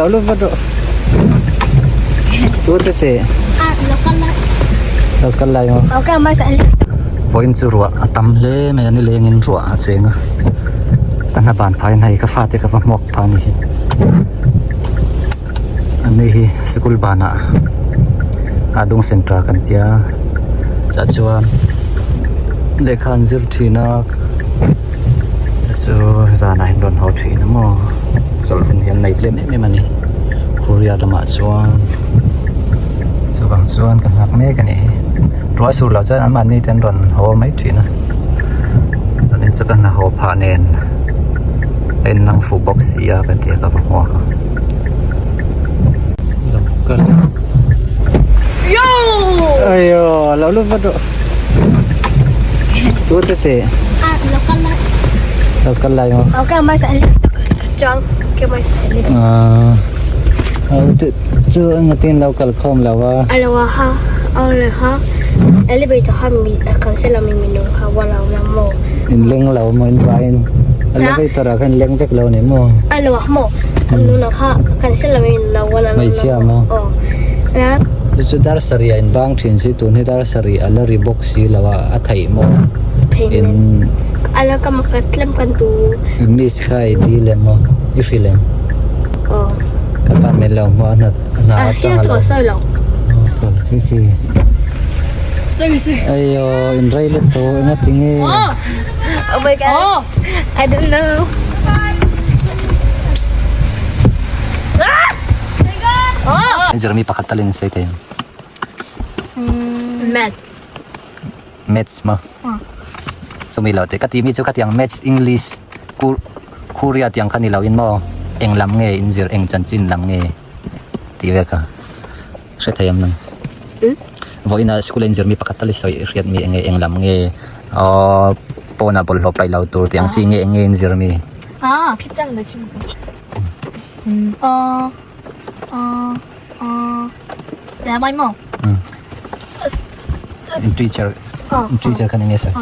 Lo lut vat rawh. Tu te te. Ah, lo kal lai. Lo kal lai maw? Ok, mai sa ali. Vawiin chu ruah a tam hle mai a, nilengin ruah a cheng a. Ka hna ban phai in hei ka fate ka va hmuak phah a ni hi. Ani hi sikul banah a dung center kan tia chah chuan lehkha an zir thin a chu chu zanah hian rawn haw thin a maw chawlh hun hi an nei tlem em em a ni Korea lamah chuan chuvang chuan ka nghak mek a ni hi ruah sur loh chuan anmahni te an rawn haw mai thin a chuanin chu ka hna haw phah nen a innang fuh bawk si a ka tia ka va hmuak a. Lo kal Ayo lo lut vat rawh Tu te te Ah, lo kal lai. Lo kal lai maw Ok, mai sa ali. Chuang ke mai sa ali. Ah te chu engatin lo kal khawm lo a. Alo ha alo ha elevator ha mi cancel mi mi nung ha wala na mo. In leng lo maw in vain elevator ah khan leng vek lo ni maw. Alo ha mo nuna kha cancel mi na wala na. Hmeichhia maw. Oh. Na Chu chu dar sarih ah in bang thin si tun hi dar sarih a la ri bawk si lo a a theih maw. In Ala ka makat tlem kan tu. Miss kha i dil em maw i hrilh em. Oh. Ka pa min lo hmuh a hna hna atang a lo. Sawi lo. Kal khi khi. Sorry sorry. Ayo in rei let tawh engati nge. Oh my gosh. I don't know. Zirmi pakhat talin sawi thei ang. Math. Maths maw? Chumi lo te ka tih mi chu khatiang Maths, English, Korea tiang kha ni lo in maw eng lam nge in zir eng chanchin lam nge tih vel kha hre thei ang nang. Vawiin a school a in zir mi pakhat tal i sawi hriat mi eng nge eng lam nge aw pawn ah bawlhhlawh paih lo tur tih ang chi nge eng nge in zir mi. In teacher in teacher khan eng nge sawi?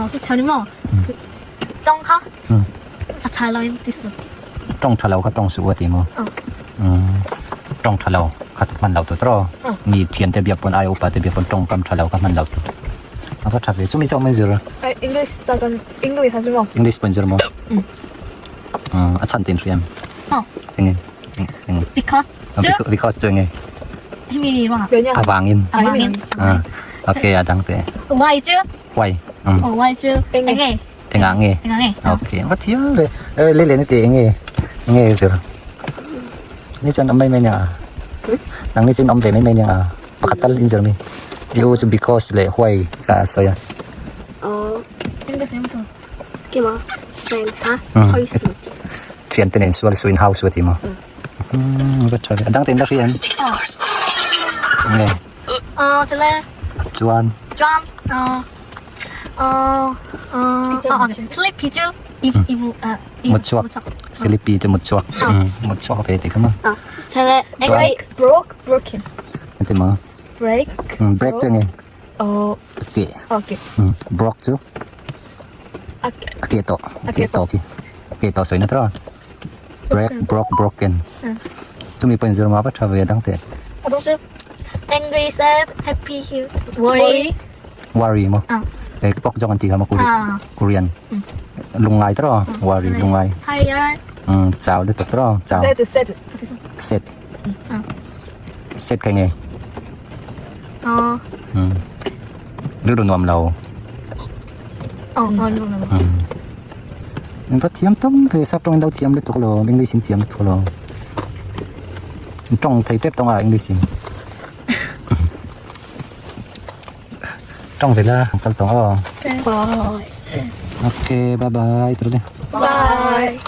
Tawng tha lo kha tawng suh a ti maw? Tawng tha lo kha hman lo tur tawh mi thian te biak pawn ai upa te biak pawn tawngkam tha lo kha hman lo tur a va tha ve chumi chu awm in zir English tak an English a chu maw? English pawh in zir maw? A chhan tin hria em? Eng nge? Eng Because chu Because chu eng nge? Hemi ruangah. Avangin. Avangin. Okay a dang te. Why chu? Why? Oh why chu? Eng nge? Engah nge? Engah nge? Okay va thiam ve. Ê le le ni ti eng nge? Eng nge zir? Ni chuan awm mai mai nia a. Nang ni chuan awm ve mai mai nia a. Pakhat tal in zir mi. I u chu because leh why kha a sawi a. Oh, English em so. Kima friend ha hoi su. Thian te nen sual su in hau su a ti maw? Va tha ve. A dang te in la hria em? Nge? Ờ, chule. Chuan. Chuan. Ờ. Ờ, ờ, sleepy chu. If if Mut chhuak. Sleepy chu mut chhuak. Mut chhuak ve ti kha maw? Ờ, chule. Chuan. Broke, broken. Engti maw? Break. Break chu nge? Ờ. Ke. Okay. Broke chu. A ke tawh. A ke tawh khi. Ke tawh sawi na tawh. Break, broke, broken. Chumi pawh inzir mah va tha ve a dang teh. A dang chu angry, sad, happy, worry. Worry maw? Eh pok zawk an tih kha maw Korean. Lungngai tawh worry lungngai. Tired. Chau lutuk tawh chau. Sad, sad. Sad. Sad kha nge? Ờ. Rilru nuam lo. Ờ, ờ, rilru nuam lo. In va thiam tam ve sap tawng in lo thiam lutuk lo English in thiam lutuk lo. In tawng thei tep tawng a English in. Tawng ve la kal tawng aw. Bye. Okay, bye bye. Bye.